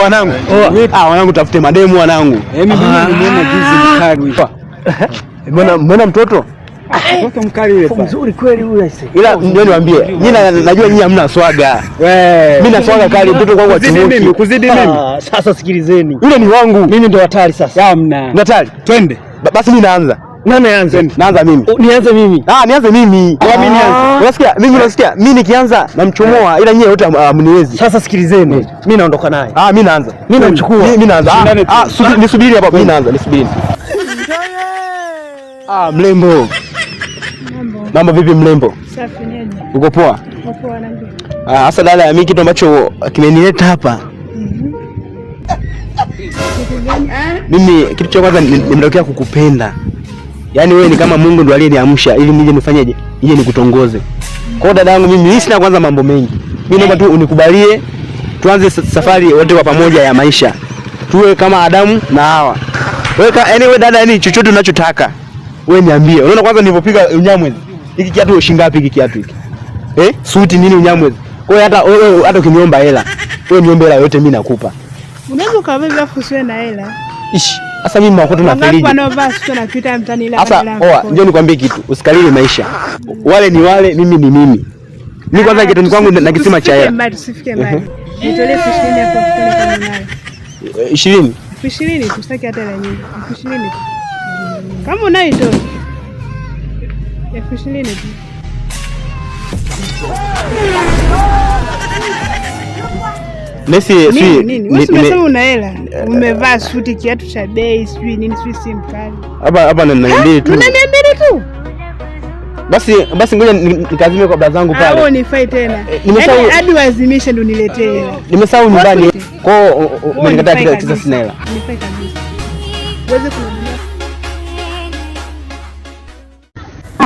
Wanangu. Ah, wanangu tafute mademu wanangu. Mimi nimeona juzi mkali. Mbona mtoto? Mtoto mkali yule pale. Mzuri kweli huyu aise. Ila ndio niwaambie, nyinyi najua nyinyi hamna swaga. Wewe. Mimi na swaga kali, mtoto kwangu Kuzidi mimi, achomoki. kuzidi mimi. Sasa sikilizeni. Yule ni wangu. Mimi ndo hatari sasa. Hamna. Ni hatari. Twende. Basi mimi naanza. Nani aanze? Naanza mimi. Nianze mimi. Ah, nianze mimi. Kwa mimi nianze. Unasikia? Mimi unasikia? Mimi nikianza namchomoa ila nyinyi wote hamniwezi. Sasa sikilizeni. Mimi naondoka naye. Ah, mimi naanza. Mimi namchukua. Mimi naanza. Shindane Ah, nisubiri hapa, mimi naanza, nisubiri. Ah, mlembo. Mambo vipi mlembo? Safi nini? Uko poa? Uko wanangu. Ah, sasa dada, mimi kitu ambacho kimenileta hapa. Mimi kitu cha kwanza nimetokea kukupenda. Yaani wewe ni kama Mungu ndo aliyeniamsha ili nije nifanyeje? Nije nikutongoze. Kwa hiyo dada yangu mimi sina kwanza mambo mengi. Mimi naomba tu unikubalie tuanze safari wote kwa pamoja ya maisha. Tuwe kama Adamu na Hawa. Wewe anyway dada, yani chochote unachotaka wewe niambie. Unaona kwanza nilipopiga unyamwezi. Hiki kiatu shilingi ngapi hiki kiatu hiki? Suti nini unyamwezi? Kwa hiyo hata wewe hata ukiniomba hela, wewe niombe hela yote mimi nakupa. Unaweza ukavaa hivyo afu usiwe na hela. Ish, sasa mimi makoto na Wangapi feriji. wanaovaa suti wanapita mtaani ila Sasa hawana hela oa, mfukoni. njoo nikwambie kitu. Usikalili maisha. Wale ni wale, mimi ni mimi. Mimi kwanza kitu kwangu na kisima cha hela. Tusifike mbali, tusifike mbali. Nitolee 20,000 hapo mfukoni kama unayo. 20. 20,000 tu, sitaki hata hela nyingi. 20,000 tu. Kama unayo itoe. 20,000 tu. Nesi Nini nini? Wewe umesema una hela. Umevaa suti, kiatu cha bei, sijui nini, sijui simu kali. Hapa hapa na 200 tu. Una 200 tu? Basi ngoja nikazime kwa baba zangu Au pale. nifai tena. Nimesahau- Yaani hadi wazimishe ndo niletee hela. Nimesahau nyumbani. Kwa hiyo umenikataa Nifai kila kisa kabisa. sina hela. Nifai kabisa. Uweze kununua.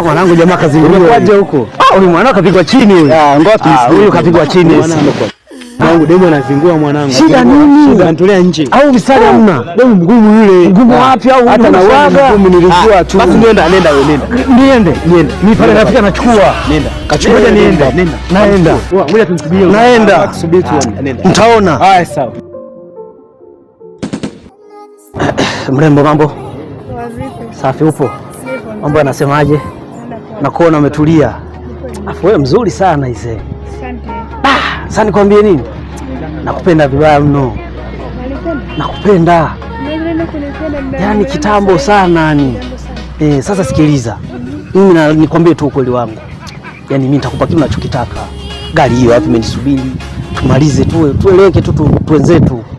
Mwanangu jamaa kazinguliwa. Umekuaje huko? Ah, huyu mwanao kapigwa chini huyu. Ah, ngoja Ah, huyu kapigwa chini. Mwanangu demu anazingua mwanangu. Shida nini? Shida anatolea nje. Au mstari hamna? Demu mgumu yule. Mgumu wapi au Hata na waga? mgumu nilijua tu. Basi nenda nenda wewe nenda. Niende. Niende. Mimi pale nafika nachukua. Nenda. Kachukua niende. Nenda. Naenda. Ngoja tumsubiri. Naenda. Tusubiri tuone. Nenda. Mtaona. Haya sawa. Mrembo mambo? Poa vipi? Safi upo? Nipo. Mambo yanasemaje? Naenda poa. Nakuona umetulia. Afu wewe mzuri sana ise. Asante. Sasa nikwambie nini? Nakupenda vibaya mno. Unanipenda? Nakupenda. Unaweza kunipenda muda Yaani mrefu kitambo sana yani. Kitambo sana. Sasa sikiliza. Mimi nikwambie tu ukweli wangu. Yaani mimi nitakupa kile unachokitaka. Gari hiyo hapo imenisubiri. Tumalize tu tueleweke tu tuenzetu.